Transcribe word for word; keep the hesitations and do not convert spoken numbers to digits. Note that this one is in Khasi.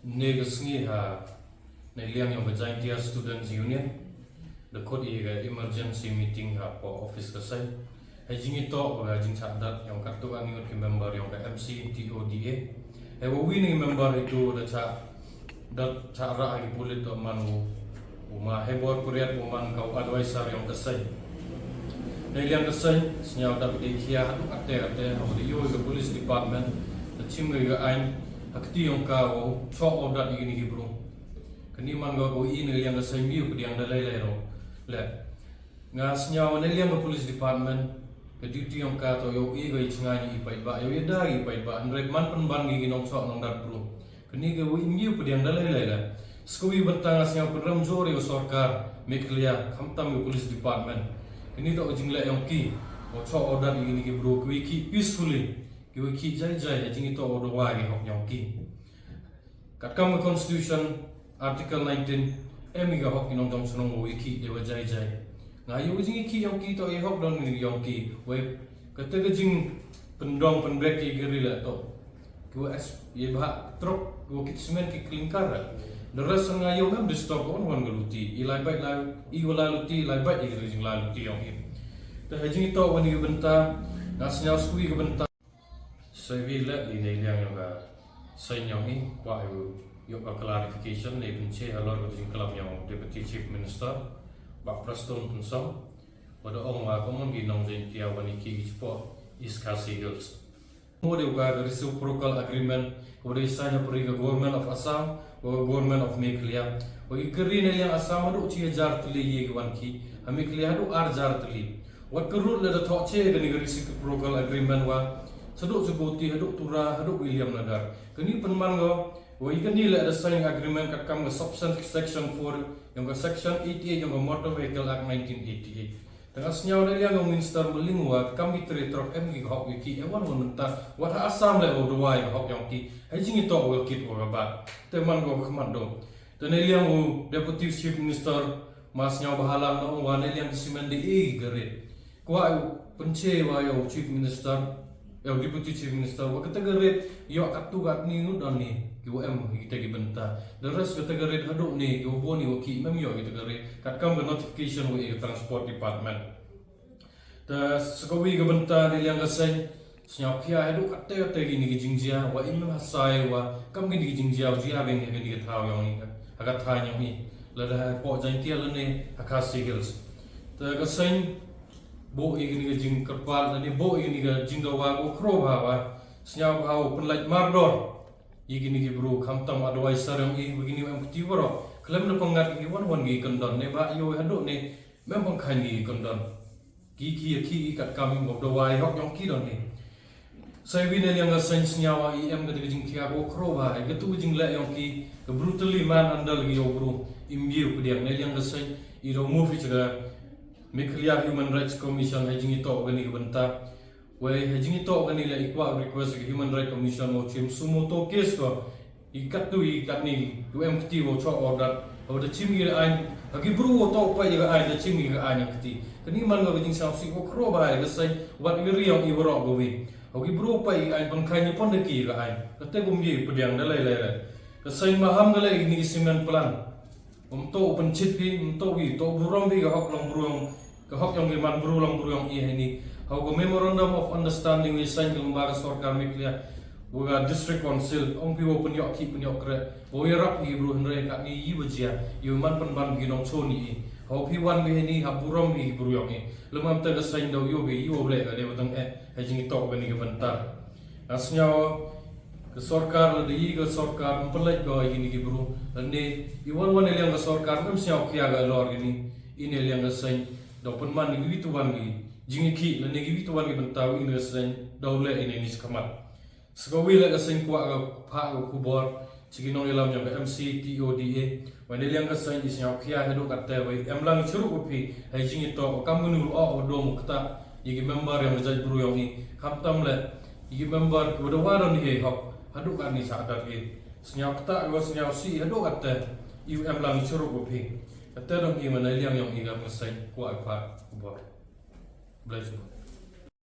Ynne ka sngi ha, na liang yong ka Jaintia Students Union, da khot i ka emergency meeting hapoh office ka seng. Ha jingitoh wa ka jingchah dat yong katto katne ngut ki member yong ka M C T O D A. Hei wa wi na ki member itu da chah dat chah rah ha ki pulit toh man u, u ma Hebor Puriat u man ka u advisor yong ka seng. Na liang ka seng, sñiaw da ka dei khia haduh katte katte, ha u dei yoh ka police department, da chim ka ain, ha kti yong ka u, choh order i kini ki bru. Kani man ka ko i na liang ka seng miu ka diang da lai lai ro. Le. Nga sñiaw na liang ka police department, ka duty yong ka toh yoh i ka i chnga i paidbah, yoh i da i paidbah, hynrei man pynban ki nongchoh nongdat bru. Kani ka wi miu pdiang da lai lai la. Sku wi bynta nga sñiaw pynrem jur ïa ka sorkar Meghalaya, khamtam ïa ka police department. Kani toh ka jingleh yong ki. Wa choh order ïa kini ki bru ki wi ki peacefully. Ki wi ki jai jai, ha jingitoh wa dawa ïa ki hok yong ki. Katkam ka constitution, article nineteen, em ïa ka hok ki nongjong chnong wa wi ki dei wa jai jai. Nga ïa wi jingïa ki yong ki toh ïa hok don yong ki. Wei, kata ka jingpyndong pynbeit ïa ka ri la toh. Ki wa es, ïa bha trok, ki wa kit cement ki clinker. The rest nga ïa mem disturb wan wan ka luti. I lai bait lai, i wa lai luti, lai bait i ri jing lai luti yong i. Te ha jingitoh wan i ka bynta, nga sñiaw sku i ka bynta. Sa wi le i na liang yong ka seng yong i, kwah ïa u ïoh ka clarification, ne pynche halor ka jingklam yong Deputy Chief Minister, Bah Prestone Tynsong, wa da ong wa ka mon ki nong Jaintia wan i ki ki chapoh East Khasi Hills. Mo dei ka reciprocal agreement, wa dei sign hapdeng ka Government of Assam, wa ka Government of Meghalaya. Wa ki kari na liang Assam haduh chi hajar tylli ïa ki wan ki, ha Meghalaya haduh ar hajar tylli. Wat ka rut la da thoh che kani ka reciprocal agreement wa, haduh Djibouti, haduh Tura, haduh Williamnagar. Kani pynman ko, wa i kani la da sign agreement katkam ka subsection four, yong ka section eighty-eight, yong ka Motor Vehicle Act nineteen eighty-eight. Te nga sñiaw na liang ka Minister Mylliem wa kam ki tre trok em ki hok ïa ki, em wan wan mynta. Wat ha Assam le wa dawa ïa hok yong ki. Ha jingitoh wa kit wa ka bat. Te man ko ka khmat do. Te na liang u Deputy Chief Minister ma sñiaw bha lang na wa na liang ki cement dei i ka rate. Kwah u pynche wa ïa u Chief Minister. Ïa u Deputy Chief Minister, wa kata ka rate, ïoh katto katne ngut don ni, ki wa em, kita ki bynta. The rest kata ka rate haduh ni, ki wa bun ni wa ki mem ïoh kita ka rate. Katkam ka notification wa i ka Transport Department. Te sa ka wi ka bynta na liang ka seng, sñiaw khia haduh katte katte kini ki jingjia, wa i mem hasai, wa kam kini ki jingjia, wa jia beng kini ki thaw yong i, ha ka thaw yong i. Lada hapoh Jaintia lane, ha Khasi Hills. Te ka seng, buh ïa kini ka jingkyrpad, lane buh ïa kini ka jingdawa, ko khro bha wa. Sñiaw bha u pynlait mardor ïa kini ki bru khamtam advisor yong i, wa kini em kti waroh. Khlem da pyngngad ki wan wan ki kyndon ne ba ïoh haduh ne mem pynkheiñ ki kyndon. Ki ki ïa ki i katkam i mok dawa ïa hok yong ki don ne. Sa wi na liang ka seng sñiaw i em ka jingkhia ko khro bha, ïa katu jingleh yong ki, ka brutally manhandle ki yow bru, im ïa u pdiang na liang ka seng, i daw move i cha ka Meghalaya Human Rights Commission, ha jingitoh kani ka bynta. Wei, ha jingitoh kani la i kwah request ka Human Rights Commission mo chim suo motu case ko. I katto i katne, u em kti wa choh order. Haba da chim i ka ain, ha ki bru wa toh pa i ka ain, da chim i ka ain kti. Kani man ka jingsñiawsih ko khro bha i ka seng, wat i ri yong i waroh ko wi. Ha ki bru pa i ka ain, pynkheiñ i pon da ki ka ain. Kata kum ki pdiang da lai lai lai. Ka seng maham ka lai ni ki cement plant. Ym toh u pynchit phi, ym toh wi, toh burom phi ka hok long bru yong, ka hok yong ki man bru long bru yong i heini. Hau ka Memorandum of Understanding wi sign ka lyngba ka sorkar Meghalaya, wa ka District Council, ong phi wa pynïoh ki pynïoh kreh, wa ïarap ki bru hynrei katne i wa jia, i wa man pynban ki nongchon i. Hau phi wan phi heini, ha burom phi ki bru yong i. Lymam te ka sign daw ïoh phi, i wa bleh ka dei wa tang eh, ha jingitoh kani ka bynta. Nga sñiaw ka sorkar lada i ka sorkar ym pynlait ko ïa kini ki bru. Lane i wan wan ïa liang ka sorkar ym sñiaw khia ka lor kini. I ne liang ka seng daw pynman ïa kiwi tu wan ki jingïakhih lane kiwi tu wan ki bynta ïa kini ka seng daw leh ïa kini ki khmat. Sa ka wi leh ka seng kwah ka phah ka khubor. Chi ki nongïalam jong ka M C T O D A. Wa ne liang ka seng i sñiaw khia haduh katte wei em lang chirup u phi ha jingitoh kam kani u lyoh u dom u kata ïa ki member yong ka jaitbru yong i khamtam leh ïa ki member ki wa da wa don hi hok haduh kani sa adat ki sñiaw kata wa sñiawsih haduh katte i u em lang chirup u phi katte dong i wa ne liang yong i kam ka seng kwah i phah khubor. Bless you.